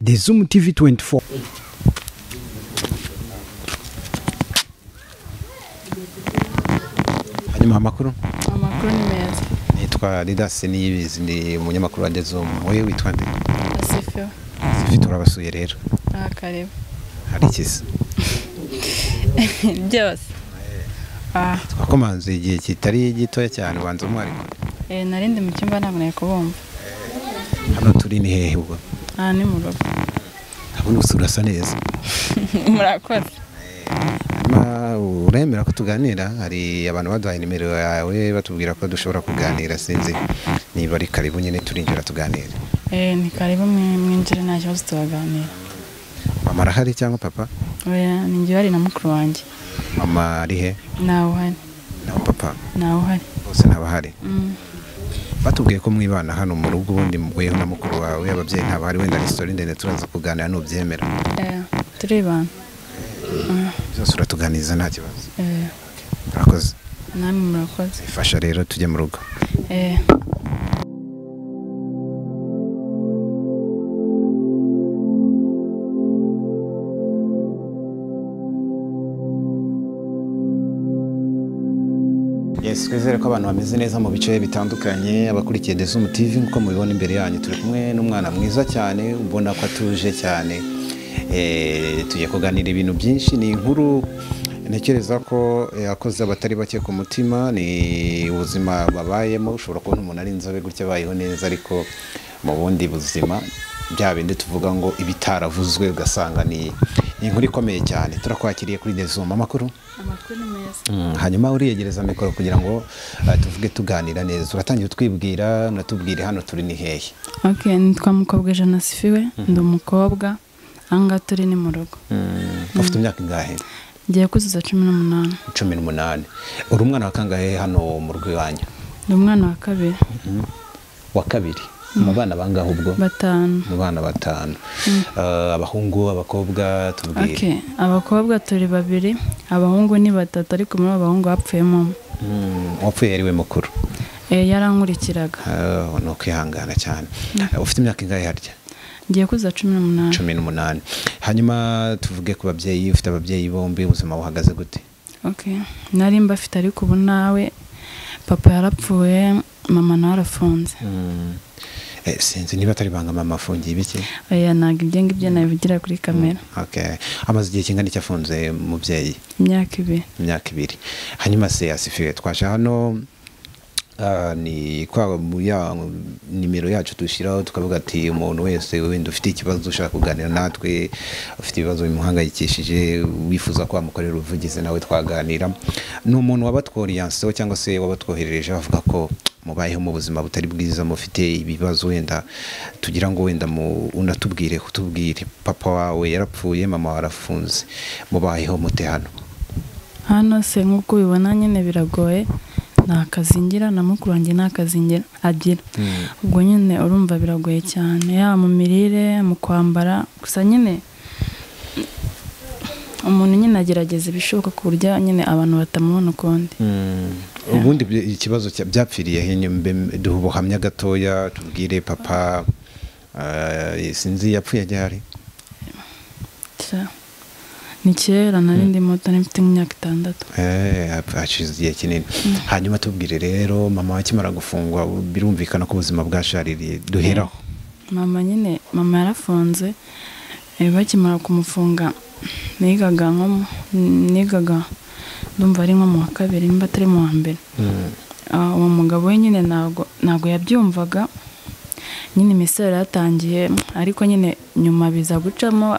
The Zoom TV 24. Hanyuma amakuru? Amakuru ni meza. Nitwa Didas Niyibizi, ndi umunyamakuru wa The Zoom. Wowe witwa nde? Asifiwe. Asifiwe, turabasuye rero. Ah, karibu. Hari ikisi? Byose. Ah, twakomanze igihe kitari gitoya cyane, ubanza umwariko. Narindi mu cyumba ntabwo nari kubumva. Hano turi ni hehe ubwo? Ah, ni mu rugo. Ndabona urasa neza. Murakoze. Uremera ko tuganira? Hari abantu baduhaye nimero yawe batubwira ko dushobora kuganira, sinzi niba ari karibu nyine turinjira tuganira. Ni karibu mwinjire nta kibazo tubaganira. Mama arahari cyangwa papa? Oya, ni njye hari na mukuru wanjye. Mama ari he? Ntawe uhari. Naho papa? Ntawe uhari. Bose ntabahari. Batubwiye ko mwibana hano mu rugo, ubundi weho na mukuru wawe ababyeyi ntabahari, wenda ni story ndende turaza kuganira nubyemera. Turibana. Byose uratuganiriza nta kibazo. Murakoze. Namwe murakoze. Ifasha rero tujye mu rugo. Yes, twizere ko abantu bameze neza mu bice bitandukanye, abakurikiye The Zoom TV nkuko mubibona imbere yanyu turi kumwe n'umwana mwiza cyane ubona ko atuje cyane. Tugiye kuganira ibintu byinshi, ni inkuru ntekereza ko yakoze abatari bake ku mutima, ni ubuzima babayemo. Ushobora kubona umuntu ari inzobe gutya abayeho neza, ariko mu bundi buzima bya bindi tuvuga ngo ibitaravuzwe, ugasanga ni inkuru ikomeye cyane. Turakwakiriye kuri The Zoom. Amakuru? Amakuru ni meza. Hanyuma uriyegereza mikoro kugira ngo tuvuge tuganira neza. Uratangira utwibwira, unatubwire hano turi ni hehe. Okay, nitwa Mukobwa Jeanne Asifiwe, ndi umukobwa. Anga turi ni mu rugo. Ufite imyaka ingahe? Ngiye kuzuza 18. 18. Uri umwana wa kangahe hano mu rugo iwanyu? Ndi umwana wa kabiri. Wa kabiri. Mu bana bangahe ubwo? Batanu. Mu bana batanu. Abahungu, abakobwa, tubwire. Okay, abakobwa turi babiri, abahungu ni batatu, ariko muri abahungu hapfuyemo umwe. Wapfuye yari we mukuru? Yarankurikiraga. No kwihangana cyane. Ufite imyaka ingahe harya? Ngiye kuza 18. 18. Hanyuma tuvuge ku babyeyi, ufite ababyeyi bombi, ubuzima buhagaze gute? Okay, nari mbafite ariko ubu nawe papa yarapfuye, mama nawe arafunze. Sinzi niba atari banga mama afungiye ibiki? Oya, ntabwo ibyo ngibyo nabivugira kuri kamera. Okay. Amaze igihe kingana iki afunze mubyeyi? Imyaka 2. Imyaka 2. Hanyuma se Asifiwe, twaje hano ni kwa ya nimero yacu dushiraho tukavuga ati umuntu wese wenda ufite ikibazo ushaka kuganira natwe, ufite ibibazo bimuhangayikishije, wifuza ko amukorera ubuvugizi nawe twaganira. Ni umuntu wabatworiyanseho cyangwa se wabatwoherereje avuga ko mubayeho mu buzima butari bwiza, mufite ibibazo, wenda tugira ngo wenda unatubwire, kutubwire papa wawe yarapfuye, mama warafunze, mubayeho mute hano? Hano se nkuko ubibona nyine biragoye. Nta kazi ngira, na mukuru wanjye nta kazi ngira agira. Ubwo nyine urumva biragoye cyane, yaba mu mirire, mu kwambara, gusa nyine umuntu nyine agerageza ibishoboka ku buryo nyine abantu batamubona ukundi. Ubundi ikibazo byapfiriye he? Duha ubuhamya gatoya, tubwire papa sinzi yapfuye ryari? Ni kera, nari ndi muto, nari mfite imyaka 6. Hashize igihe kinini. Hanyuma tubwire rero mama akimara gufungwa, birumvikana ko ubuzima bwashaririye, duheraho. Mama nyine, mama yarafunze, bakimara kumufunga nigaga ndumva ari nko mu wa kabiri nimba atari mu wa mbere. Uwo mugabo we nyine ntabwo yabyumvaga nyine, imisoro yaratangiye, ariko nyine nyuma biza gucamo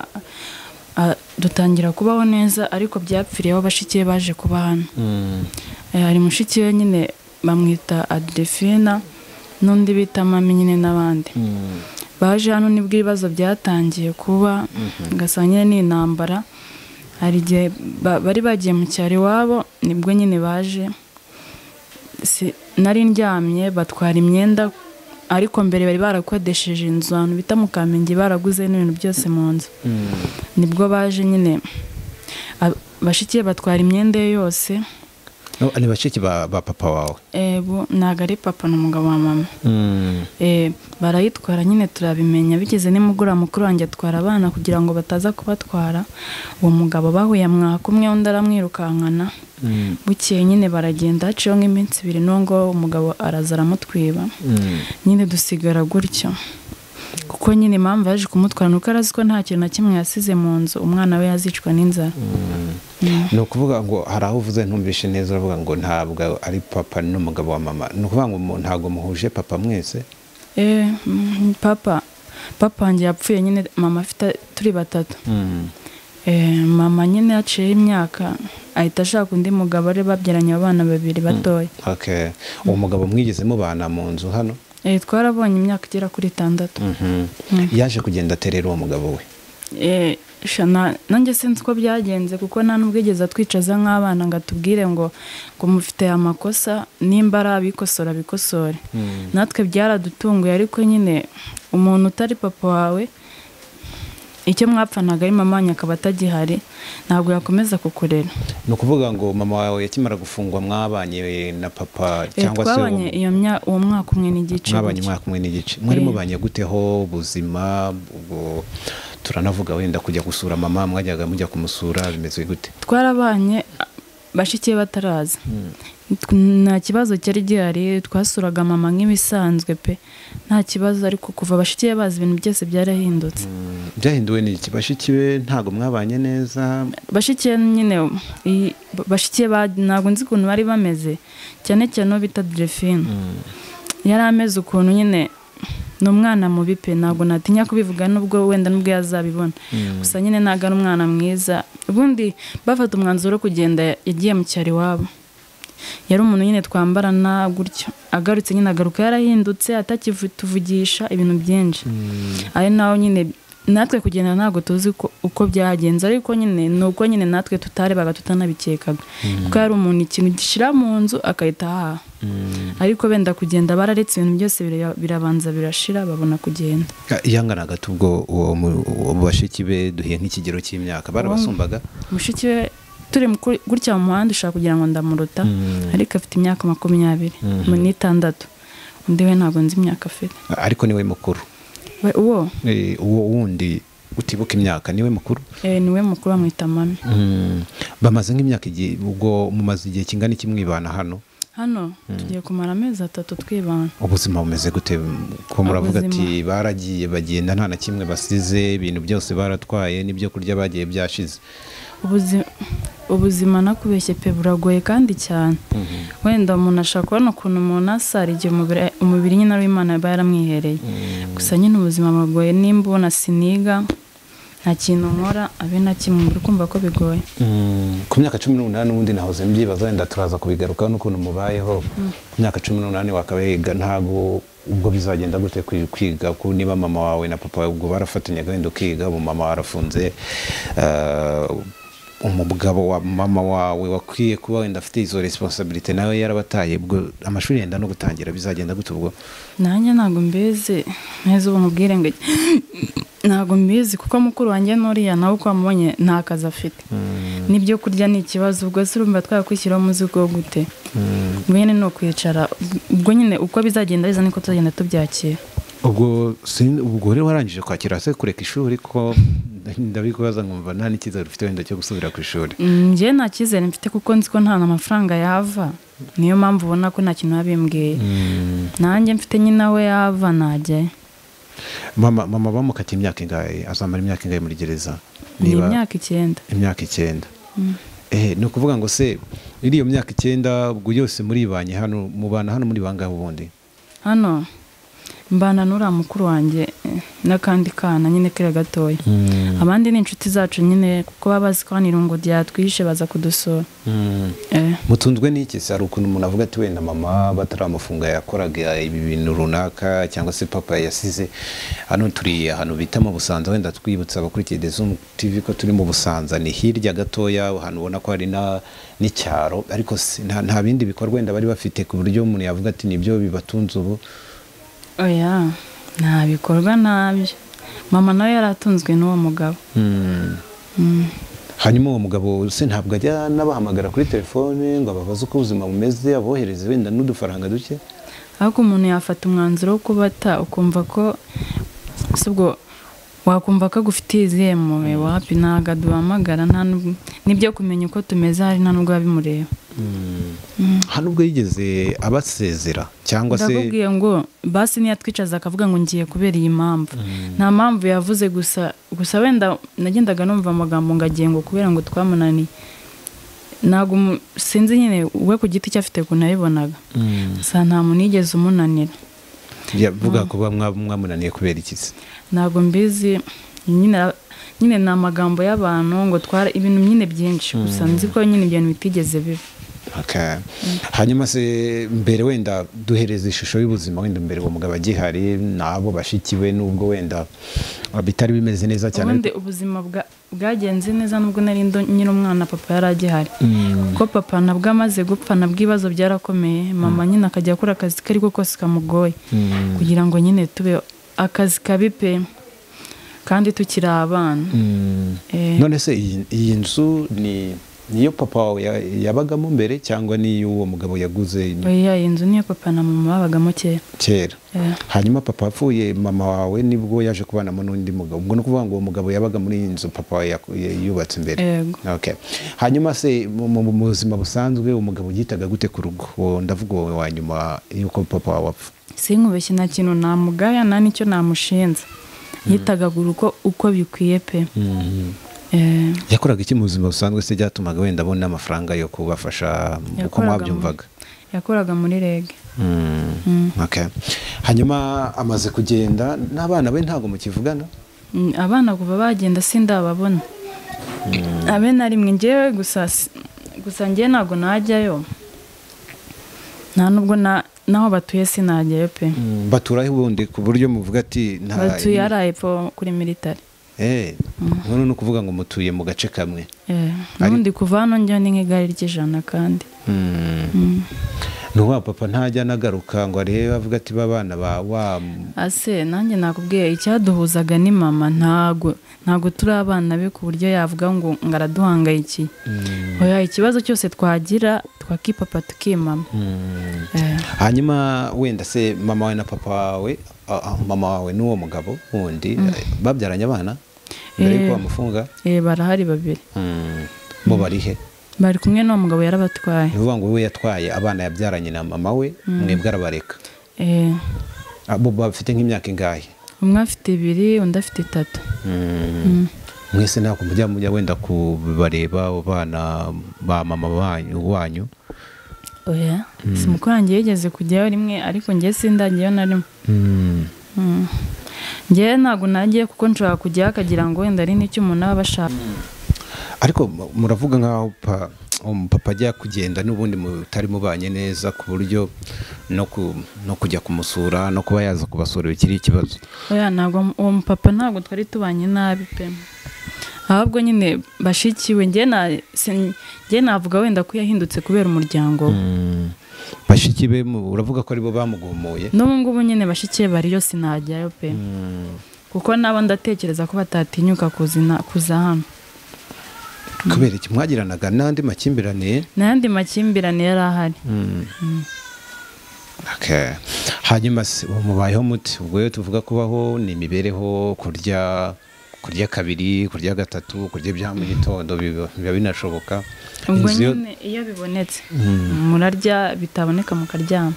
dutangira kubaho neza, ariko byapfiriyeho bashiki be baje kuba hano. Hari mushiki we nyine bamwita Adrefina, n'undi bita Mami nyine n'abandi. Baje hano nibwo ibibazo byatangiye kuba, ugasanga nyine ni intambara. Hari igihe bari bagiye mu cyaro iwabo, nibwo nyine baje, nari ndyamye batwara imyenda, ariko mbere bari barakodesheje inzu ahantu bita mu Kamenge, baraguze n'ibintu byose mu nzu. Nibwo baje nyine bashiki batwara imyenda ye yose, Ni bashiki ba papa wawe? Ntabwo ari papa, ni umugabo wa mama. Barayitwara nyine turabimenya bigeze nimugoroba mukuru wanjye atwara abana kugira ngo bataza kubatwara. Uwo mugabo bahuye mwaka umwe undi aramwirukankana. Bukeye nyine baragenda, haciyeho nk'iminsi ibiri n'ubwo umugabo araza aramutwiba. Nyine dusigara gutyo. Kuko nyine impamvu yaje kumutwara nuko arazi ko nta kintu na kimwe yasize mu nzu, umwana we yazicwa n'inzara. Ni ukuvuga ngo hari aho uvuze ntumvishe neza, uravuga ngo ntabwo ari papa n'umugabo wa mama. Ni ukuvuga ngo ntabwo muhuje papa mwese? Papa wanjye yapfuye nyine mama afite turi batatu. Mama nyine yaciyeho imyaka ahita ashaka undi mugabo ari babyaranye abana babiri batoya. Uwo mugabo mwigeze mubana mu nzu hano? Twarabonye imyaka igera kuri 6. Yaje kugenda aterera uwo mugabo we? Nanjye sinzi uko byagenze kuko nta nubwo yigeze atwicaza nk'abana ngo atubwire ngo mufite amakosa, nimba ari abikosora bikosore. Natwe byaradutunguye, ariko nyine umuntu utari papa wawe icyo mwapfanaga ari mama wanyu akaba atagihari ntabwo yakomeza kukurera. Ni ukuvuga ngo mama wawe yakimara gufungwa mwabanye na papa cyangwa se twabanye uwo mwaka umwe n'igice? Mwabanye umwaka umwe n'igice. Mwari mubanye guteho ubuzima? Ubwo turanavuga wenda kujya gusura mama, mwajyaga mujya kumusura bimeze gute? Twarabanye bashiki bataraza. Nta kibazo cyari gihari, twasuraga mama nk'ibisanzwe pe, nta kibazo. Ariko kuva bashiki bazi ibintu byose byarahindutse. Byahinduwe n'iki? Bashiki be ntago mwabanye neza? Bashiki nyine bashiki ntabwo nzi ukuntu bari bameze, cyane cyane uwo bita Delphine. Yari ameze ukuntu nyine ni umwana mubi pe, ntabwo natinya kubivuga nubwo wenda nubwo yazabibona. Gusa nyine ntabwo ari umwana mwiza. Ubundi bafata umwanzuro wo kugenda yagiye mu cyaro iwabo. Yari umuntu nyine twambarana gutyo, agarutse nyine agaruka yarahindutse atakituvugisha ibintu byinshi. Ari naho nyine natwe kugenda ntabwo tuzi uko byagenze, ariko nyine nuko nyine natwe tutarebaga tutanabikekaga. Kuko yari umuntu ikintu gishira mu nzu akahita ahaha. Ariko benda kugenda bararetse ibintu byose birabanza birashira babona kugenda. Yanganaga tubwo uwo bashiki be duhiye nk'ikigero cy'imyaka barabasumbaga? Mushiki we turi gutya mu muhanda ushaka kugira ngo ndamuruta, ariko afite imyaka 26. Undi we ntabwo nzi imyaka afite. Ariko niwe mukuru? Uwo uwo wundi utibuka imyaka niwe mukuru? Niwe mukuru, bamwita mami. Bamaze nk'imyaka ubwo mumaze igihe kingana iki mwibana hano? Hano tugiye kumara amezi 3 twibana. Ubuzima bumeze gute? Ko muravuga ati baragiye bagenda nta na kimwe basize, ibintu byose baratwaye n'ibyo kurya bagiye byashize. Ubuzima nakubeshye pe buragoye kandi cyane. Wenda umuntu ashaka kubona ukuntu umuntu asara igihe umubiri nyine ari Imana yaba yaramwihereye. Gusa nyine ubuzima buragoye, nimba ubona siniga nta kintu nkora abe na kimwe, uri kumva ko bigoye. Ku myaka 18 ubundi nahoze mbyibaza, wenda turaza kubigarukaho n'ukuntu mubayeho. Ku myaka 18 wakabayiga, ntago ubwo bizagenda gute kwiga ko niba mama wawe na papa wawe ubwo barafatanyaga wenda ukiga, ubu mama warafunze, umugabo wa mama wawe wakwiye kuba wenda afite izo responsibility nawe yarabataye, ubwo amashuri yenda no gutangira bizagenda gute ubwo? Nanjye ntabwo mbizi neza ubu mubwire ngo ntabwo mbizi, kuko mukuru wanjye nuriya nawe uko wamubonye nta kazi afite, n'ibyo kurya ni ikibazo. Ubwo se urumva twakwishyiraho umuzigo gute? Ubwo nyine ni ukwicara, ubwo nyine uko bizagenda biza niko tuzagenda tubyakira. Ubwo rero warangije kwakira se kureka ishuri? Ko ndabikubaza nkumva nta n'icyizere ufite wenda cyo gusubira ku ishuri. Njye nta cyizere mfite kuko nzi ko nta n'amafaranga yava, niyo mpamvu ubona ko nta kintu babimbwiye. Nanjye mfite nyina we yava najyayo. Mama bamukatiye imyaka ingahe? Azamara imyaka ingahe muri gereza? Ni imyaka 9. Imyaka 9. Ni ukuvuga ngo se iri iyo myaka 9 ubwo yose muribanye hano, mubana hano muri bangahe ubundi? Hano mbana n'uriya mukuru wanjye n'akandi kana nyine kera gatoya. Abandi ni inshuti zacu nyine kuko baba bazi ko hano irungu ryatwishe baza kudusura. Mutunzwe n'iki se? Hari ukuntu umuntu avuga ati wenda mama bataramufunga yakoraga ibi bintu runaka, cyangwa se papa yasize. Hano turi ahantu bita mu Busanza, wenda twibutsa abakurikiye The Zoom TV ko turi mu Busanza, ni hirya gatoya ahantu ubona ko hari n'icyaro, ariko nta bindi bikorwa wenda bari bafite ku buryo umuntu yavuga ati nibyo bibatunze ubu. Oya, nta bikorwa nabyo. Mama nawe yaratunzwe n'uwo mugabo. Hanyuma uwo mugabo se ntabwo ajya n'abahamagara kuri telefone ngo ababaze uko ubuzima bumeze, abohereze wenda n'udufaranga duke? Ariko umuntu yafata umwanzuro wo kubata, ukumva ko ubwo wakumva ko agufitiye izihe mpuhwe? Wapi, ntabwo aduhamagara, nta n'ibyo kumenya uko tumeze hari nta nubwo bimureba. Hano ubwo yigeze abasezera cyangwa se? Ndakubwiye ngo basi niyatwicaza akavuga ngo ngiye kubera iyi mpamvu, nta mpamvu yavuze, gusa wenda nagendaga numva amagambo ngo agiye ngo kubera ngo twamunaniye. Ntabwo sinzi nyine we ku giti cye afite ukuntu yabibonaga, gusa nta muntu yigeze umunanira. Yavuga kuba mwamunaniye kubera iki se? Ntabwo mbizi nyine ni amagambo y'abantu ngo twara ibintu nyine byinshi, gusa nzi ko nyine ibyo bintu bitigeze biba. Hanyuma se mbere wenda duhereza ishusho y'ubuzima wenda mbere uwo mugabo agihari n'abo bashikiwe, nubwo wenda bitari bimeze neza cyane? Ubundi ubuzima bwagenze neza nubwo nari nyine umwana, papa yari agihari, kuko papa nabwo amaze gupfa nabwo ibibazo byarakomeye, mama nyine akajya akora akazi ke ariko kose kamugoye kugira ngo nyine tube akazi kabi pe, kandi tukiri abana. None se iyi nzu ni niyo papa wawe yabagamo mbere cyangwa niyo uwo mugabo yaguze? Oya, iyi nzu niyo papa na mama babagamo kera. Kera. Hanyuma papa apfuye, mama wawe nibwo yaje kubanamo n'undi mugabo. Ubwo no kuvuga ngo uwo mugabo yabaga muri iyi nzu papa wawe yubatse mbere. Yego. Okay. Hanyuma se mu buzima busanzwe umugabo yitaga gute ku rugo? Ndavuga wowe wa nyuma yuko papa wawe apfa. Sinkubeshye nta kintu namugaya nta nicyo namushinza. Yitaga uko bikwiye pe. Yakoraga iki mu buzima busanzwe se byatumaga wenda abona amafaranga yo kubafasha uko mwabyumvaga? Yakoraga muri REG. Okay. Hanyuma amaze kugenda n'abana be ntago mukivugana? Abana kuva bagenda sindababona. Abe na rimwe ngewe gusa ngewe ntago najyayo. Nta nubwo naho batuye sinajyayo pe. Baturahe ubundi ku buryo muvuga ati nta batuye ari epfo kuri military. None no kuvuga ngo mutuye mu gace kamwe. Nundi kuva hano njya ni nk'igare ry'ijana kandi. Nuwa papa ntajya nagaruka ngo arebe avuga ati babana ba wa ase nanjye nakubwiye icyaduhuzaga ni mama, ntago turi abana be ku buryo yavuga ngo ngaraduhangayikiye. Oya, ikibazo cyose twagira twakipapa tukimama. Hanyuma wenda se mama wawe na papa wawe, mama wawe n'uwo mugabo wundi babyaranye abana mbere yuko bamufunga? Barahari babiri. Bo bari he? Bari kumwe n'uwo mugabo yarabatwaye. Ni ukuvuga ngo we yatwaye abana yabyaranye na mama we, mwebwe arabareka. Abo bafite nk'imyaka ingahe? Umwe afite 2, undi afite 3. Mwese ntabwo mujya wenda kubareba abo bana ba mama wanyu? Oya, si mukuru wanjye yigeze kujyayo rimwe ariko njye sindagiyeyo na rimwe. Njye ntabwo nagiye kuko nshobora kujyayo akagira ngo wenda ari n'icyo umuntu aba ashaka. Ariko muravuga nkaho papa ajya kugenda n'ubundi mutari mubanye neza ku buryo no kujya kumusura no kuba yaza kubasura bikiri ikibazo. Oya, ntabwo uwo papa ntabwo twari tubanye nabi pe. Ahubwo nyine bashikiwe njye navuga wenda ko yahindutse kubera umuryango. Bashiki be uravuga ko aribo bamugomoye? N'ubu ngubu nyine bashikiye bariyo sinajyayo pe. Kuko nabo ndatekereza ko batatinyuka kuza hano. Kubera iki mwagiranaga n'andi makimbirane? N'andi makimbirane yari ahari. Okay. Hanyuma se mubayeho muti? Ubwo yo tuvuga kubaho ni imibereho, kurya kabiri, kurya gatatu, kurya ibya mu gitondo biba binashoboka. Ubwo nyine iyo bibonetse murarya, bitaboneka mukaryama.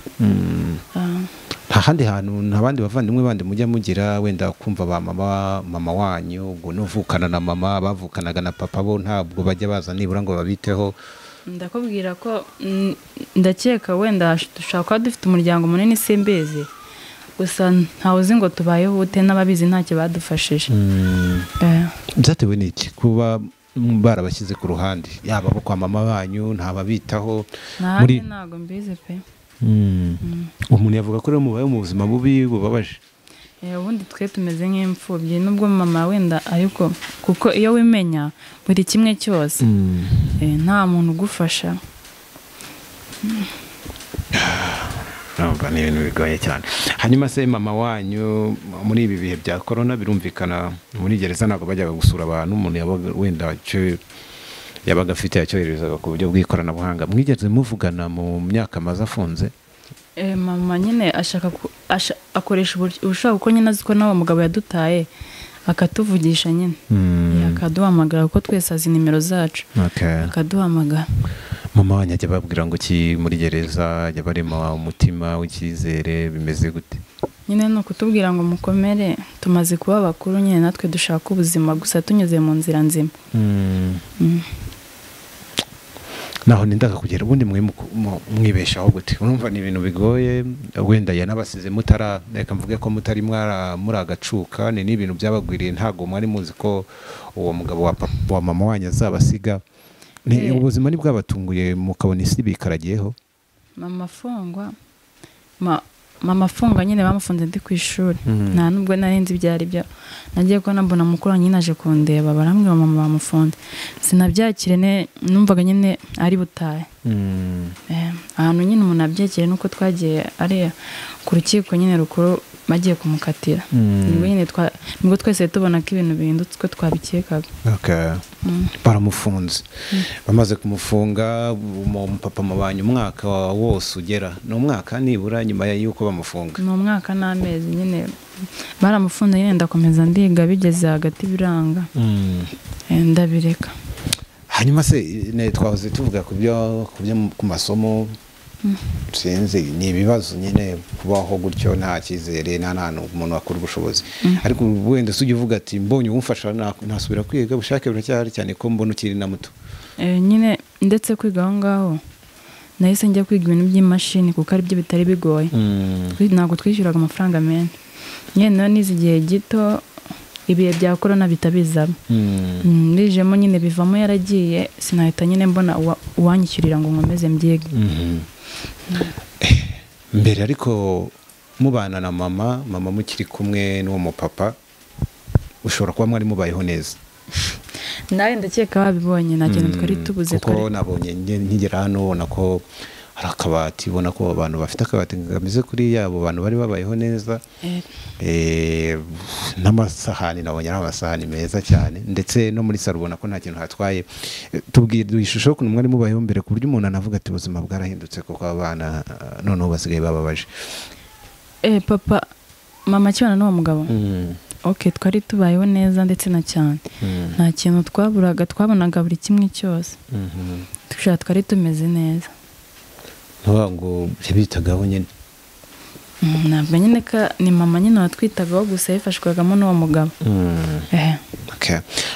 Nta handi hantu nta bandi bavandimwe bandi mujya mugira wenda kumva ba mama wanyu ubwo nuvukana na mama bavukanaga na papa bo ntabwo bajya baza nibura ngo babiteho? Ndakubwira ko ndakeka wenda dushobora kuba dufite umuryango munini simbizi, gusa ntawe uzi ngo tubayeho ute, n'ababizi ntacyo badufashije. Byatewe n'iki kuba barabashyize ku ruhande, yaba abo kwa mama banyu ntababitaho? Muri ntabwo mbizi pe. Umuntu yavuga ko rero mubaye mu buzima bubi bubabaje. Ubundi twe tumeze nk'imfubyi nubwo mama wenda, ariko kuko iyo wimenya buri kimwe cyose nta muntu ugufasha. Urumva ni ibintu bigoye cyane. Hanyuma se mama wanyu muri ibi bihe bya corona, birumvikana muri gereza ntabwo bajyaga gusura abantu, umuntu yabaga wenda icyo yabaga afite yacyoherezaga ku buryo bw'ikoranabuhanga. Mwigeze muvugana mu myaka amaze afunze? Mama nyine ashaka akoresha ubushaka, kuko nyine azi ko nawe mugabo yadutaye, akatuvugisha nyine. Akaduhamagara kuko twese azi nimero zacu. Akaduhamagara. Mama wanyu ajya babwira ngo ki muri gereza, ajya barema umutima w'icyizere, bimeze gute? Nyine ni ukutubwira ngo mukomere, tumaze kuba bakuru nyine natwe dushaka ubuzima gusa tunyuze mu nzira nzima. Naho nindaga kugera ubundi mwe mwibeshaho gute? Urumva ni ibintu bigoye, wenda yanabasize mutara, reka mvuge ko mutari muri agacuka, ni n'ibintu byabagwiriye, ntago mwari muzi ko uwo mugabo wa mama wanyu azabasiga. Ni ubuzima ni bwabatunguye mukabona isi bikaragiyeho? Mama afungwa nyine bamufunze ndi ku ishuri. Nta nubwo nari nzi ibyo ari byo. Nagiye kubona mbona mukuru wanjye aje kundeba, barambwira mama bamufunze. Sinabyakire, numvaga nyine ari butahe. Ahantu nyine umuntu abyakire nuko twagiye ari ku rukiko nyine rukuru bagiye kumukatira. Nibwo nyine nibwo twese tubona ko ibintu bihindutse uko twabikekaga. Baramufunze. Bamaze kumufunga papa mabanye umwaka wose ugera. Ni umwaka nibura nyuma y'uko bamufunga. Ni umwaka n'amezi nyine baramufunze nyine ndakomeza ndiga bigeze hagati biranga. Ndabireka. Hanyuma se twahoze tuvuga ku byo ku masomo. Sinzi ni ibibazo nyine kubaho gutyo nta cyizere nta ntantu umuntu akura ubushobozi. Ariko wenda se ujya uvuga ati mbonye umfasha nasubira kwiga, ubushake buracyahari cyane ko mbona ukiri na muto. Nyine ndetse kwiga aho ngaho nahise njya kwiga ibintu by'imashini kuko ari byo bitari bigoye. Ntabwo twishyuraga amafaranga menshi. Nyine nize igihe gito ibihe bya corona bitabizamo. Bijemo nyine bivamo yaragiye, sinahita nyine mbona uwanyishyurira ngo nkomeze mbyige. Mbere ariko mubana na mama mukiri kumwe n'uwo mupapa, ushobora kuba mwari mubayeho neza. Nawe ndakeka babibonye nta kintu twari tubuze. Kuko nabonye nkigera hano ubona ko hari akabati, ubona ko abantu bafite akabati kameze kuri yabo bantu bari babayeho neza. N'amasahani nabonye ari amasahani meza cyane, ndetse no muri salo ubona ko nta kintu hatwaye. Tubwire ishusho ukuntu mwari mubayeho mbere ku buryo umuntu anavuga ati ubuzima bwarahindutse kuko abana noneho basigaye bababaje. Papa mama akibana n'uwo mugabo. Twari tubayeho neza ndetse na cyane. Nta kintu twaburaga, twabonaga buri kimwe cyose. Twari tumeze neza. Ntabwo yabitagaho nyine. Ntabwo nyine ni mama nyine watwitagaho gusa yifashwagamo n'uwo mugabo.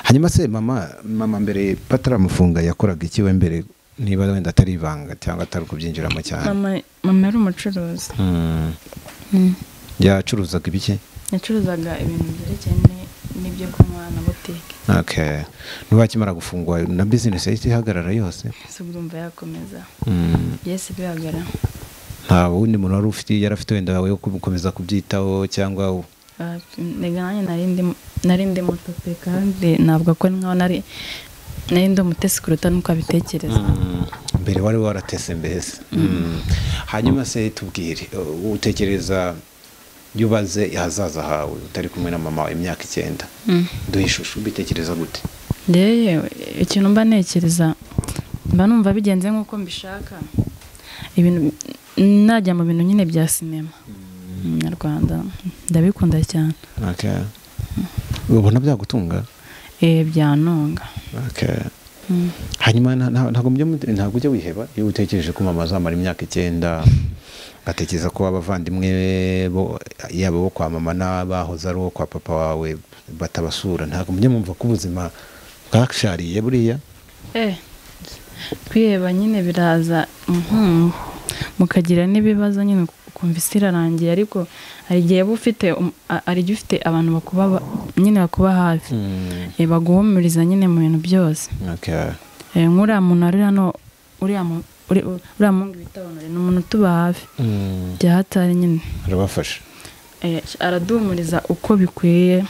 Hanyuma se mama mbere bataramufunga yakoraga iki we mbere, niba wenda atari ibanga cyangwa atari kubyinjiramo cyane? Mama yari umucuruzi. Yacuruzaga ibiki? Yacuruzaga ibintu byerekeye n'ibyo kunywa na butike. Nubakimara gufungwa na business yahise ihagarara yose? Se urumva yakomeza. Yese bihagarara. Nta wundi muntu wari ufite yari afite wenda yo gukomeza kubyitaho cyangwa? Nanjye nari ndi muto pe, kandi navuga ko nkaho nari ndi umutesi kuruta nuko abitekereza. Mbere wari waratese mbese. Hanyuma se tubwire, utekereza yubaze ahazaza hawe utari kumwe na mama imyaka 9, duhe ishusho ubitekereza gute? Yewe ikintu mba ntekereza, mba numva bigenze nk'uko mbishaka, ibintu najya mu bintu nyine bya sinema nyarwanda ndabikunda cyane. Ubona byagutunga? Byantunga. Hanyuma ntabwo ujya wiheba iyo utekereje ko mama azamara imyaka 9, gatekereza ko abavandimwe bo yabo bo kwa mama n'abahoze ari uwo kwa papa wawe batabasura, ntabwo mujya mumva ko ubuzima bwashariye buriya? Kwiheba nyine biraza, mukagira n'ibibazo nyine ukumva isi irarangiye, ariko hari igihe ufite abantu bakuba nyine bakuba hafi, baguhumuriza nyine mu bintu byose. Nk'uriya muntu ari hano, uriya mungu bita Honore ni umuntu utuba hafi bya hatari nyine, arabafasha, araduhumuriza uko bikwiye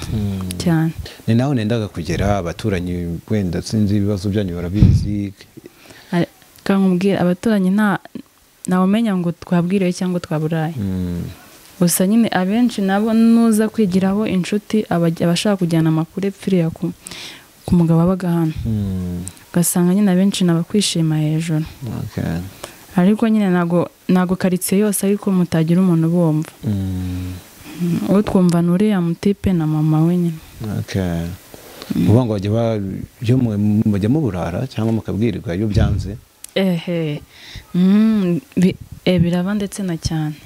cyane. Ni naho nendaga kugera, abaturanyi wenda sinzi ibibazo byanyu barabizi. Kankubwira abaturanyi Ntawumenya ngo twabwiriwe cyangwa twaburaye. Gusa nyine abenshi nabo nuza kwigiraho inshuti abashaka kujyana amakuru epfiriya ku mugabo wabaga hano. Ugasanga nyine abenshi nabakwishima hejuru. Ariko nyine ntago karitsiye yose ariko mutagira umuntu ubumva. Uwo twumva ni uriya mutipe na mama we nyine. Uvuga ngo bajya muburara cyangwa mukabwirirwa iyo byanze? Ehe. Biraba ndetse na cyane.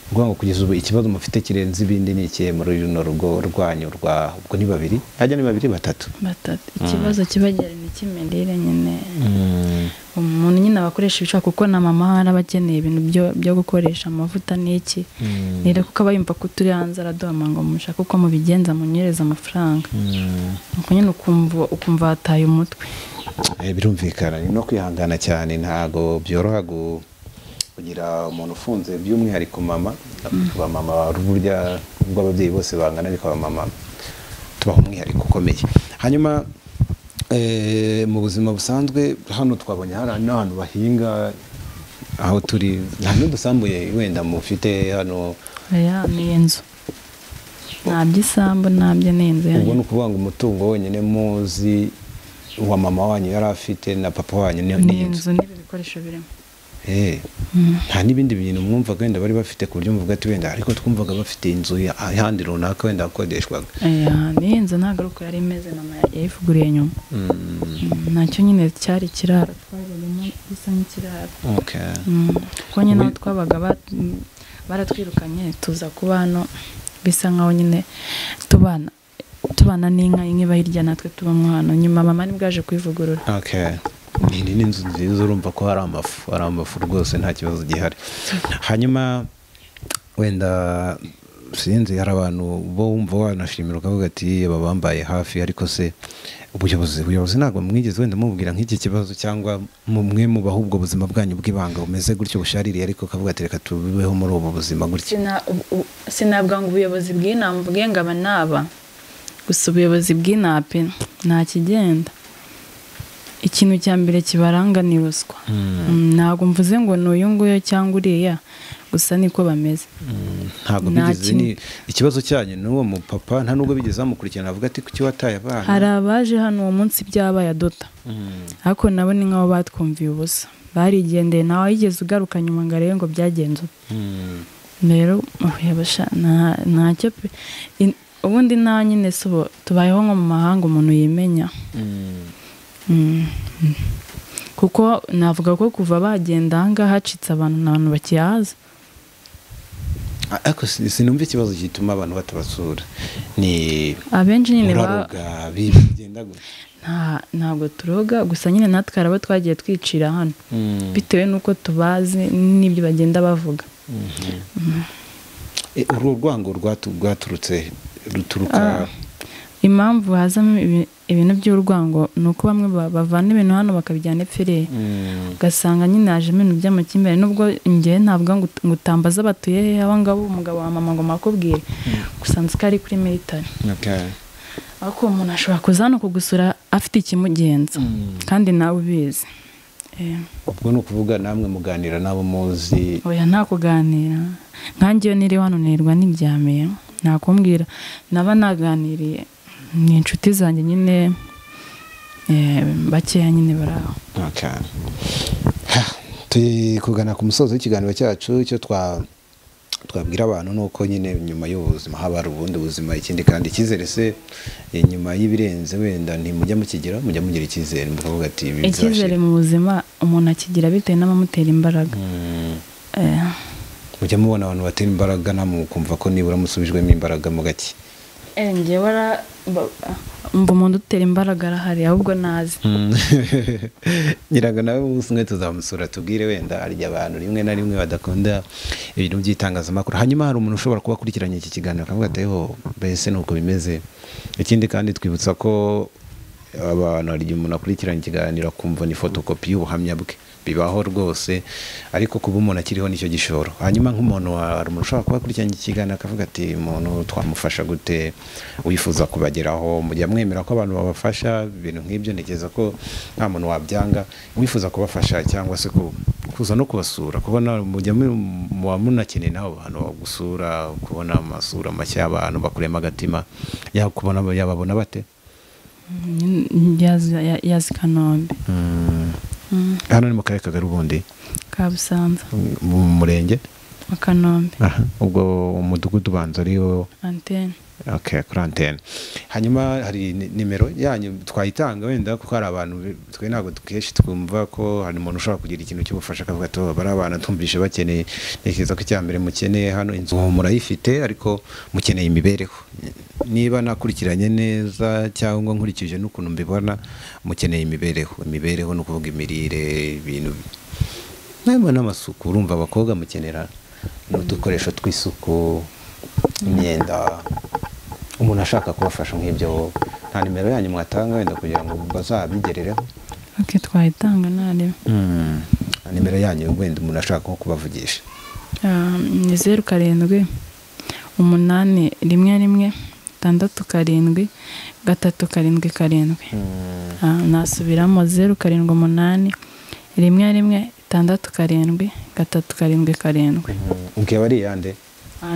Uvuga ngo kugeza ubu ikibazo mufite kirenze ibindi ni ikihe muri runo rugo rwanyu rwa ubwo ni babiri? Hajya ni babiri batatu? Batatu. Ikibazo kibagera ni icy'imirire nyine. Umuntu nyine abakoresha ibishaka kuko na mama arabakeneye ibintu byo gukoresha amavuta n'iki. Nire kuko aba yumva ko turi hanze araduhama ngo mushaka uko mubigenza munyereza amafaranga. Nuko nyine ukumva hataye umutwe. Birumvikana ni no kwihangana cyane, ntago byoroha kugira umuntu ufunze by'umwihariko mama. Ba mama burya ubwo ababyeyi bose bangana ariko ba mama tubaho umwihariko ukomeye. Hanyuma mu buzima busanzwe hano twabonye hari n'ahantu bahinga aho turi nta n'udusambuye wenda mufite hano. Oya ni inzu, nta by'isambu ntabyo ni inzu. Ubwo ni ukuvuga ngo umutungo wenyine muzi wa mama wanyu yari afite na papa wanyu ni inzu n'ibi bikoresho birimo. Nta n'ibindi bintu mwumvaga wenda bari bafite ku buryo muvuga ati wenda ariko twumvaga bafite inzu ahandi runaka wenda hakodeshwaga? Ni inzu ntabwo ari uko yari imeze, mama yayivuguriye nyuma. Nacyo nyine cyari ikiraro twabagamo gisa nk'ikiraro. Kuko nyine aho twabaga baratwirukanye tuza kuba hano bisa nkaho nyine tubana n'inka, inka iba hirya natwe tubamo hano. Nyuma mama nibwo yaje kuyivugurura. Ni n'inzu nziza, urumva ko hari amafu rwose nta kibazo gihari. Hanyuma wenda sinzi hari abantu bo wumva wanashimira ukavuga ati aba bambaye hafi, ariko se ubuyobozi ntabwo mwigeze wenda mubwira nk'iki kibazo cyangwa mumwe mubaho ubwo buzima bwanyu bw'ibanga bumeze gutyo bushaririye, ariko ukavuga ati reka tubeho muri ubu buzima gutya? Sinabwa ngo ubuyobozi bw'inama mvuge ngo aba n'aba, gusa ubuyobozi bw'inape nta kigenda. Ikintu cya mbere kibaranga ni ruswa. Ntabwo mvuze ngo ni uyu nguyu cyangwa uriya, gusa niko bameze. Ntabwo bigeze ni ikibazo cyanyu n'uwo mupapa nta nubwo bigeze bamukurikirana avuga ati kuki wataye abana? Hari abaje hano uwo munsi byabaye adota, ariko nabo ni nk'abo batwumviye ubusa, barigendeye ntawe yigeze ugaruka nyuma ngo arebe ngo byagenze. Rero ntacyo pe. Ubundi nta nyine tubayeho nko mu mahanga umuntu yimenya. Kuko navuga ko kuva bagenda ahangaha hacitse abantu nta bantu bakihaza. Ariko sinumva ikibazo gituma abantu batabasura. Ni abenshi nyine uraroga bigenda gute? Ntabwo turoga, gusa nyine natwe hari abo twagiye twicira hano bitewe n'uko tubazi n'ibyo bagenda bavuga. Uru rwango rwaturutse ruturuka impamvu hazamo ibintu by'urwango ni uko bamwe bavana ibintu hano bakabijyana epfiriye, ugasanga nyine hajemo ibintu by'amakimbirane. Nubwo njye ntabwo ngo utambaza batuye he aba ngabo umugabo wa mama ngo makubwire, gusa nzi ko ari kuri military. Ariko umuntu ashobora kuza hano kugusura afite ikimugenza kandi nawe ubizi. Ubwo ni ukuvuga namwe muganira nabo muzi? Oya nta kuganira, nkanjye iyo niri hano nirwa n'ibyamiye nakumbwira naba naganiriye ni inshuti zanjye nyine bakeya nyine baraho. Turi kugana ku musozo w'ikiganiro cyacu. Icyo twabwira abantu ni uko nyine nyuma y'ubuzima haba hari ubundi buzima. Ikindi kandi icyizere se nyuma y'ibirenze wenda ntimujya mukigira, mujya mugira icyizere mukavuga ati icyizere mu buzima umuntu akigira bitewe n'abamutera imbaraga. Mujya mubona abantu batera imbaraga namwe mukumva ko nibura musubijwemo imbaraga mu gake? Njyewe mba umuntu utera imbaraga arahari ahubwo nazi. Nyiraga nawe umunsi umwe tuzamusura tubwire wenda harya abantu rimwe na rimwe badakunda ibintu by'itangazamakuru. Hanyuma hari umuntu ushobora kuba akurikiranye iki kiganiro akavuga ati ho mbese nuko bimeze. Ikindi kandi twibutsa ko abantu hari igihe umuntu akurikiranye ikiganiro akumva ni fotokopi y'ubuhamya bwe, bibaho rwose, ariko kuba umuntu akiriho nicyo gishoro. Hanyuma nk'umuntu hari umuntu ushobora kuba akurikiranye ikiganiro akavuga ati umuntu twamufasha gute, wifuza kubageraho, mujya mwemera ko abantu babafasha ibintu nk'ibyo, ntekereza ko nta muntu wabyanga wifuza kubafasha cyangwa se Kuza no kubasura, kubona mujya muba munakeneye n'abo bantu bagusura, kubona amasura mashya y'abantu bakurema agatima, yakubona yababona bate? Yazi Kanombe. Hano ni mu karere ka Kagari ubundi? Kabusanza. Mu murenge? Wa Kanombe. Ubwo umudugudu ubanza ariyo antene. Okay, kuri antene. Hanyuma hari nimero yanyu twayitanga wenda, kuko hari abantu twe ntabwo kenshi twumva ko hari umuntu ushobora kugira ikintu cy'ubufasha akavuga ati bari abana tumvishe bakeneye, ntekereza ko icya mbere mukeneye hano inzu murayifite ariko mukeneye imibereho. Niba nakurikiranye neza cyangwa nkurikije n'ukuntu mbibona, mukeneye imibereho. Imibereho ni ukuvuga imirire, ibintu n'amasuku. Urumva abakobwa mukenera n'udukoresho tw'isuku, imyenda. Umuntu ashaka kubafasha nk'ibyo, nta nimero yanyu mwatanga wenda kugira ngo bazabigerereho? Okay, twayitanga ntarebe. Nimero yanyu wenda umuntu ashaka nko kubavugisha. Ni 0 7 8 1 1 6 7 3 7 7. Nasubiramo 0 7 8 1 1 6 7 3 7 7. Okay, bari yande?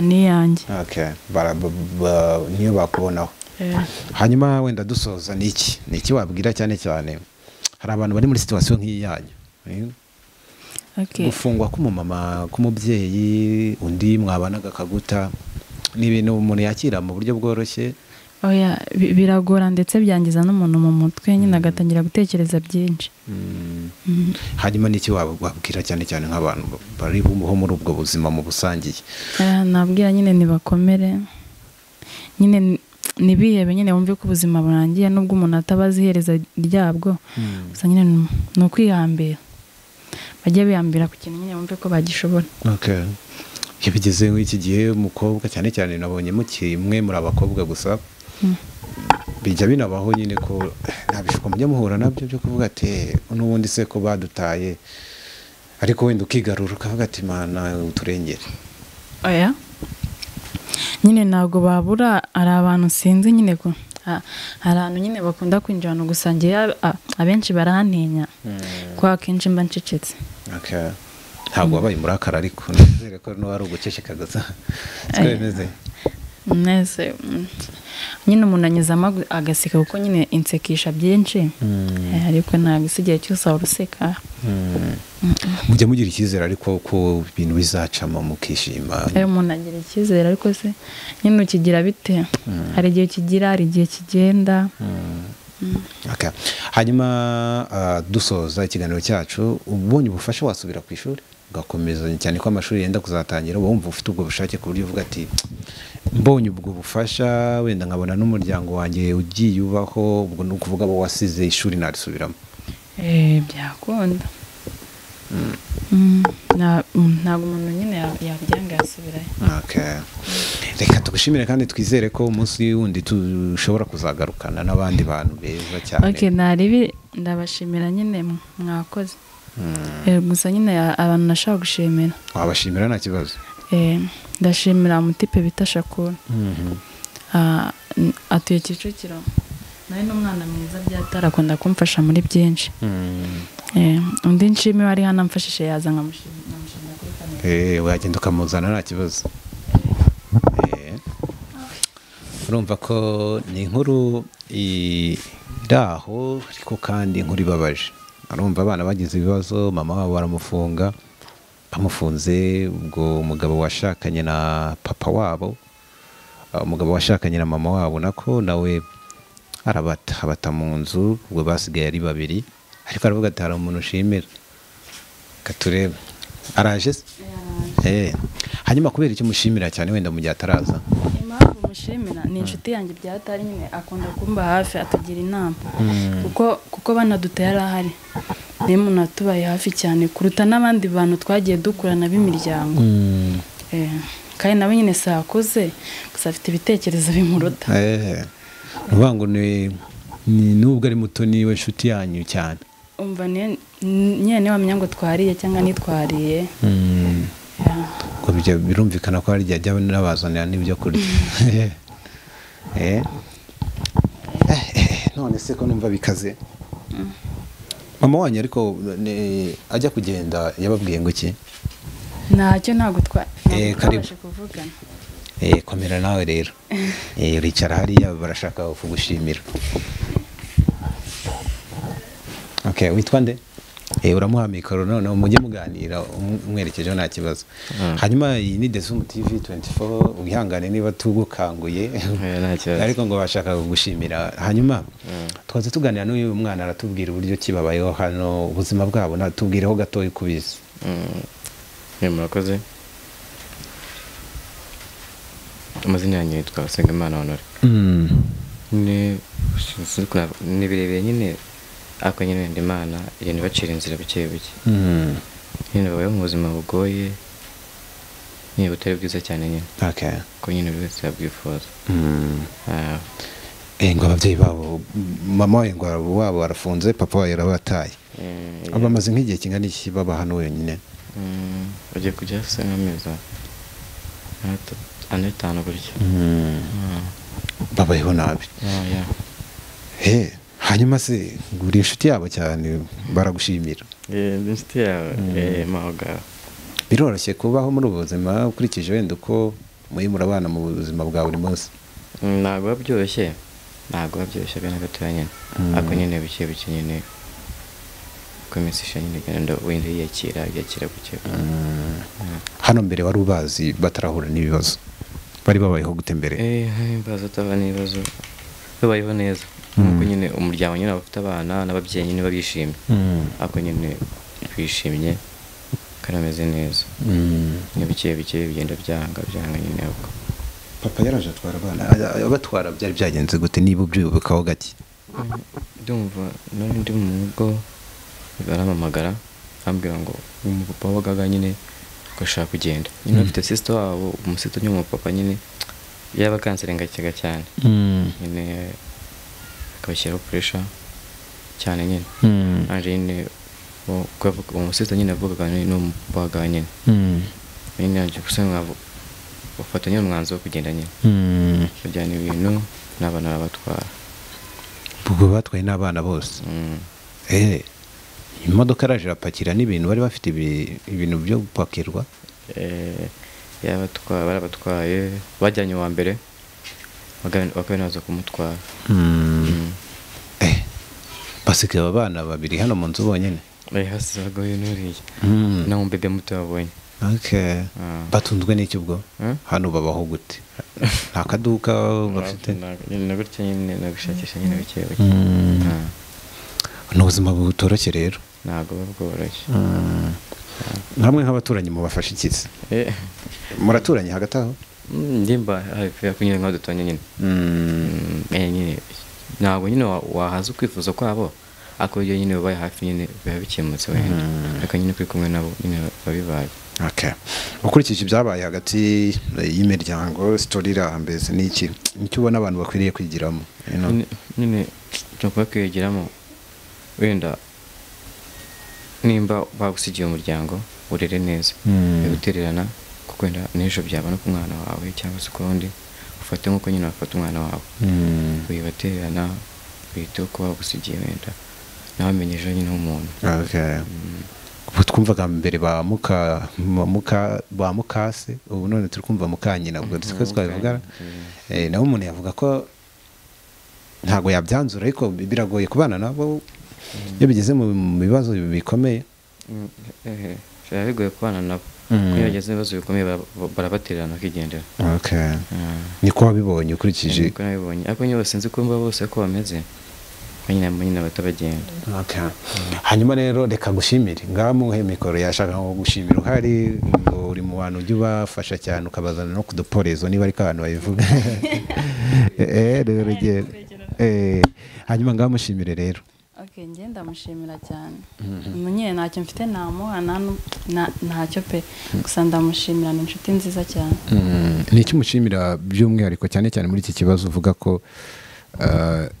Ni yanjye. Okay, niyo bakubonaho. Hanyuma wenda dusoza, niki wabwira cyane cyane hari abantu bari muri situation nk'iyi yanyu? Okay. Gufungwa k'umumama, k'umubyeyi, undi mwabanaga kaguta, ni ibintu umuntu yakira mu buryo bworoshye? Oya, biragora ndetse byangiza n'umuntu mu mutwe nyine agatangira gutekereza byinshi. Hanyuma niki wabwira cyane cyane nk'abantu bari ho muri ubwo buzima mu busangiye? Nabwira nyine nibakomere, nyine nibihebe, nyine wumve ko ubuzima burangiye nubwo umuntu atabazi iherezo ryabwo. Gusa nyine ni ukwihambira, bajye bihambira ku kintu nyine wumve ko bagishobora. Okay. Iyo bigeze nk'iki gihe umukobwa cyane cyane nabonye mwe muri abakobwa gusa, bijya binabaho nyine ko nta bishuko mujya muhura nabyo byo kuvuga ati n'ubundi se ko badutaye, ariko wenda ukigarura ukavuga ati Mana uturengere. Oya, nyine ntabwo babura, hari abantu sinzi nyine ko hari abantu nyine bakunda kwinjira ahantu gusa njye abenshi barantinya kuko akenshi mba ncecetse. Okay. Ntabwo wabaye umurakara ariko nizere ko n'uwari uguceceka gusa. Siko bimeze? Nese nyine umuntu anyuzamo agaseka kuko nyine insekisha byinshi, ariko ntabwo isi igihe cyose waba useka. Mujya mugira icyizere ariko ko ibintu bizacamo mukishima? Umuntu agira icyizere ariko se nyine ukigira bite? Hari igihe kigira, hari igihe kigenda. Okay. Hanyuma dusoza ikiganiro cyacu, ubonye ubufasha wasubira ku ishuri ugakomeza, cyane ko amashuri yenda kuzatangira, wumva ufite ubwo bushake ku buryo uvuga ati mbonye ubwo bufasha wenda nkabona n'umuryango wanjye ugiye ubaho, ubwo ni ukuvuga abo wasize ishuri narisubiramo? Byakunda. Ntabwo umuntu nyine yabyanga yasubirayo. Okay. Reka tugushimire kandi twizere ko umunsi wundi dushobora kuzagarukana n'abandi bantu beza cyane. Okay, naribi ndabashimira nyine mwakoze. Gusa nyine abantu nashaka gushimira. Wabashimira nta kibazo. Ndashimira umutipe bita Shakura. Atuye Kicukiro. Nawe n'umwana mwiza byatarakunda kumfasha muri byinshi. Undi nshimi wari hano amfashije yaza nkamushimira kuri kamera. Wagenda ukamuzana nta kibazo. Urumva ko ni inkuru iraho ariko kandi inkuru ibabaje. Arumva abana bagize ibibazo, mama wabo baramufunga, bamufunze ubwo umugabo washakanye na papa wabo, umugabo washakanye na mama wabo nako nawe arabata, abata mu nzu, ubwo basigaye ari babiri. Ariko aravuga ati hari umuntu ushimira, katurebe araje se? Hanyuma kubera icyo mushimira cyane wenda mu gihe ataraza? Impamvu mushimira ni inshuti yanjye byatari nyine, akunda kumba hafi, atugira inama kuko banaduteye arahari, niyo umuntu atubaye hafi cyane kuruta n'abandi bantu twagiye dukurana b'imiryango. Kandi nawe nyine sakuze gusa afite ibitekerezo bimuruta. Uvuga ngo ni nubwo ari muto niwe inshuti yanyu cyane. Umva nyine wamenya ngo twariye cyangwa nitwariye. Ko birumvikana ko hari igihe ajya n'abazanira n'ibyo kurya. None se ko numva bikaze? Mama wanyu ariko ajya kugenda yababwiye ngo iki? Ntacyo, ntabwo twabashe kuvugana. Komera nawe rero. Uricara hariya barashaka kugushimira. Okay, witwa nde? Uramuha mikoro noneho mujye muganira umwerekejeho nta kibazo. Hanyuma iyi ni Desumu TV 24, wihangane niba tugukanguye ariko ngo bashaka kugushimira. Hanyuma twaze tuganira n'uyu mwana aratubwira uburyo kibabayeho hano, ubuzima bwabo, natubwireho gatoya kubizi. Murakoze. Amazina yanjye yitwa Usengimana Honore. Ni birebire nyine, ariko nyine wenda Imana igenda ibacira inzira buke buke. Nyine babayeho mu buzima bugoye, nyine butari bwiza cyane nyine. Okay. Ko nyine buri wese yabwifuza. Ngo ababyeyi babo, mama we ngo wabo arafunze, papa we yarabataye. Bamaze nk'igihe kingana iki baba hano wenyine? Bagiye kujya hasi nk'amezi 4-5 gutya. Babayeho nabi. Hanyuma se uri inshuti yabo cyane, baragushimira. Ndi inshuti yawe, mahoga. Biroroshye kubaho muri ubu buzima ukurikije wenda uko muri murabana mu buzima bwa buri munsi? Ntabwo biba byoroshye, ntabwo biba byoroshye be na gatoya nyine. Ariko nyine buke buke nyine uko iminsi ishira nyine igenda wenda yiyakira buke buke. Hano mbere wari ubazi batarahura n'ibibazo, bari babayeho gute mbere? Bazi batabana n'ibibazo, babayeho neza. Nkuko nyine umuryango nyine bafite abana n'ababyeyi nyine babishimye, ariko nyine bishimye kandi bameze neza. Ni bike bike bigenda byanga nyine. Ubwo papa yaraje atwara abana, abatwara byari byagenze gute niba ubyibukaho gake? Ndumva nari ndi mu rugo barampamagara ambwira ngo umupapa wabagaga nyine agashaka kugenda. Nyine afite sister wabo, umusito nyine umupapa nyine yaba kanserenga cyane. Nyine akabashyiraho pressure cyane nyine. Anje nyine umusito nyine avugaga n'umupapa wabagaga nyine. Nyine aje gusanga bafata nyine umwanzuro wo kugenda nyine. Bajyana ibintu n'abana barabatwara. Ubwo batwaye n'abana bose. Imodoka yaraje irapakira n'ibintu bari bafite ibintu byo gupakirwa. Yabatwaye, barabatwaye, bajyanye uwa mbere bakabinaza kumutwara. Basigaye abana babiri hano mu nzu bonyine. Hasi bagoye n'uriya. Na bebe muto babonye. Okay. Batunzwe n'iki ubwo? Hano babaho gute? Nta kaduka bafite? Nyine gutya nyine nagushakisha nyine buke buke. Ni ubuzima butoroshye rero. Ntabwo buba bworoshye. Nkamwe nk'abaturanyi mubafasha iki? Muraturanye hagati aho? Ndimba hafi nyine nkaho duturanye nyine. Nyine ntabwo nyine wahaza ukwifuza kwabo, ariko iyo nyine ubaye hafi nyine biba bikemutse wenda. Ariko nyine kuri kumwe nabo nyine babibaye. Okay. Ukurikije ibyabaye hagati y'imiryango, story irambeze ni iki? Nicyo ubona abantu bakwiriye kwigiramo? Nyine cyo kwigiramo wenda nimba bagusigiye umuryango urere neza, bigutererana kuko wenda n'ejo byaba no ku mwana wawe cyangwa se ukundi, ufate nk'uko nyine wafata umwana wawe. Wibatererana, wite uko bagusigiye wenda nawe amenye ejo nyine nk'umuntu. Okay. Ubu twumvaga mbere ba mukase, ubu none turi kumva mukanyina, ubwo siko twabivuga. Nawe umuntu yavuga ko ntago yabyanzura, ariko biragoye kubana nabo iyo bigeze mu bibazo bikomeye. Biba bigoye kubana nabo. Iyo bageze mu bibazo bikomeye barabatererana bakigendera. Okay. Niko wabibonye ukurikije? Niko nabibonye, ariko nyine sinzi ko mba bose ko bameze. Nyine batabagenda. Okay. Hanyuma rero reka gushimire, ngamuhe mikoro yashaka ngo gushimira uhari, ngo uri mu bantu ujya ubafasha cyane ukabazana no kuduporezo niba ariko abantu babivuga. Rero hanyuma ngamushimire rero. Okay, njye ndamushimira cyane. Nyine ntacyo mfite namuha ntacyo pe, gusa ndamushimira, ni inshuti nziza cyane. Ni iki umushimira by'umwihariko cyane cyane muri iki kibazo uvuga ko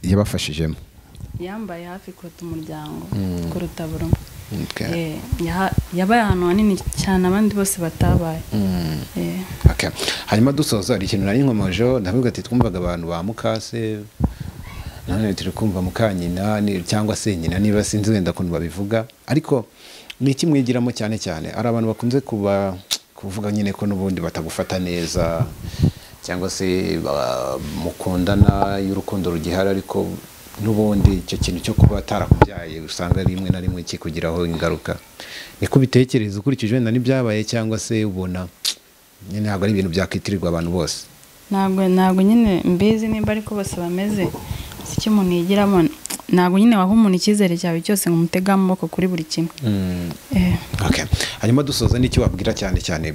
yabafashijemo? Yambaye hafi kuruta umuryango, kuruta buri umwe. Yabaye ahantu hanini cyane abandi bose batabaye. Okay. Hanyuma dusoza hari ikintu nari nkomojeho, ndavuga ati twumvaga abantu ba mukase None turi kumva mukanyina cyangwa se nyina, niba sinzi wenda ukuntu babivuga, ariko ni iki mwigiramo cyane cyane? Ari abantu bakunze kuba kuvuga nyine ko n'ubundi batagufata neza, cyangwa se mukundana y'urukundo rugihari, ariko n'ubundi icyo kintu cyo kuba atarakubyaye usanga rimwe na rimwe kikugiraho ingaruka. Niko ubitekereza ukurikije wenda n'ibyabaye, cyangwa se ubona nyine ntabwo ari ibintu byakitirirwa abantu bose? Ntabwo nyine mbizi nimba ariko bose bameze. Icyo umuntu yigiramo, ntabwo nyine waha umuntu icyizere cyawe cyose ngo umutege amaboko kuri buri kimwe. Okay. Hanyuma dusoza, n'icyo wabwira cyane cyane,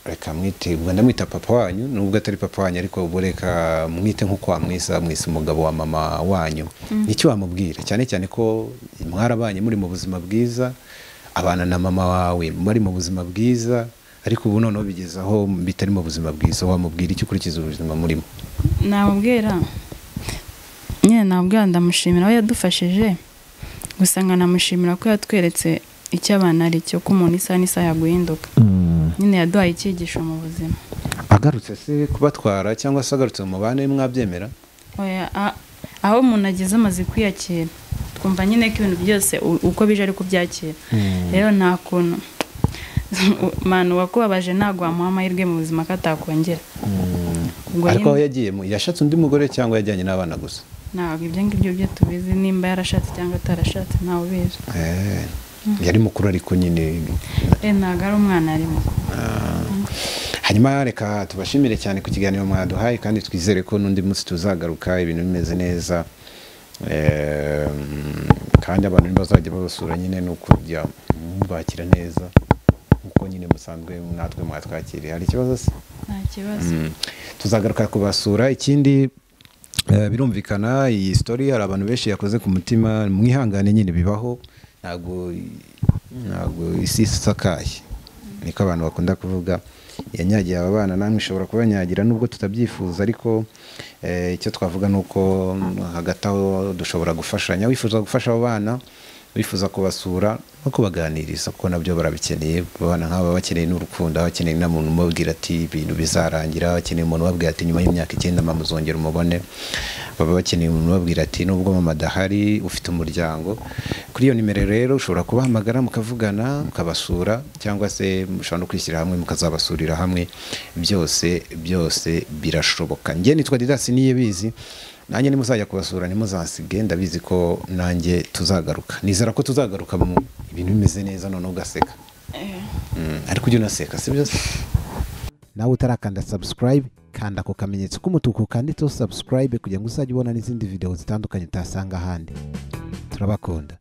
reka mwite, ubwo ndamwita papa wanyu nubwo atari papa wanyu, ariko ubwo reka mwite nk'uko wamwisa, mwise umugabo wa mama wanyu. Nicyo wamubwira cyane cyane ko mwarabanye muri mu buzima bwiza, abana na mama wawe muri mu buzima bwiza, ariko ubu noneho bigeze aho bitari mu buzima bwiza, wamubwira icyo ukurikiza ubuzima murimo? Namubwira nyine, namubwira ndamushimira aho yadufashije, gusa nkanamushimira ko yatweretse icyo abana ari cyo, ko umuntu isaha n'isaha yaguhinduka. Nyine yaduhaye icyigisho mu buzima. Agarutse se kubatwara cyangwa se agarutse mu mubane mwabyemera? Oya, aho umuntu ageze amaze kwiyakira, twumva nyine ko ibintu byose uko bije ari kubyakira. Rero nta kuntu manu wakubabaje ntabwo wamuha amahirwe mu buzima ko atakongera. Ariko aho yagiye yashatse undi mugore cyangwa yajyanye n'abana gusa? Ntabwo ibyo ngibyo byo tubizi, nimba yarashatse cyangwa atarashatse ntawe ubizi. Yari mukuru ariko nyine. Ntabwo ari umwana, ari mukuru. Hanyuma reka tubashimire cyane ku kiganiro mwaduhaye, kandi twizere ko n'undi munsi tuzagaruka ibintu bimeze neza. Kandi abantu ntibazajya babasura nyine no kujya mubakira neza nkuko nyine musanzwe natwe mwatwakiriye. Hari ikibazo se? Nta kibazo. Tuzagaruka kubasura. Ikindi birumvikana iyi story hari abantu benshi yakoze ku mutima, mwihangane nyine bibaho, ntabwo isi isakaye, niko abantu bakunda kuvuga. Yanyagiye aba bana, namwe ishobora kubanyagira nubwo tutabyifuza, ariko icyo twavuga nuko hagati aho dushobora gufashanya. Wifuza gufasha abo bana, wifuza kubasura no kubaganiriza, kuko nabyo barabikeneye. Abana nk'aba bakeneye n'urukundo, bakeneye n'umuntu umubwira ati ibintu bizarangira, bakeneye umuntu ubabwira ati nyuma y'imyaka 9 mama uzongera umubone, baba bakeneye umuntu ubabwira ati nubwo mama adahari ufite umuryango. Kuri iyo nimero rero ushobora kubahamagara mukavugana, mukabasura, cyangwa se mushobora no kwishyira hamwe mukazabasurira hamwe. Byose byose birashoboka. Njye nitwa Didas Niyibizi, nanjye nimuzajya kubasura ntimuzasige, ndabizi ko nanjye tuzagaruka. Nizera ko tuzagaruka mu ibintu bimeze neza, none ugaseka. Ariko ujye unaseka, si byo se? Nawe utarakanda subscribe, kanda ku kamenyetso k'umutuku kanditseho subscribe kugira ngo uzajye ubona n'izindi video zitandukanye utasanga ahandi. Turabakunda.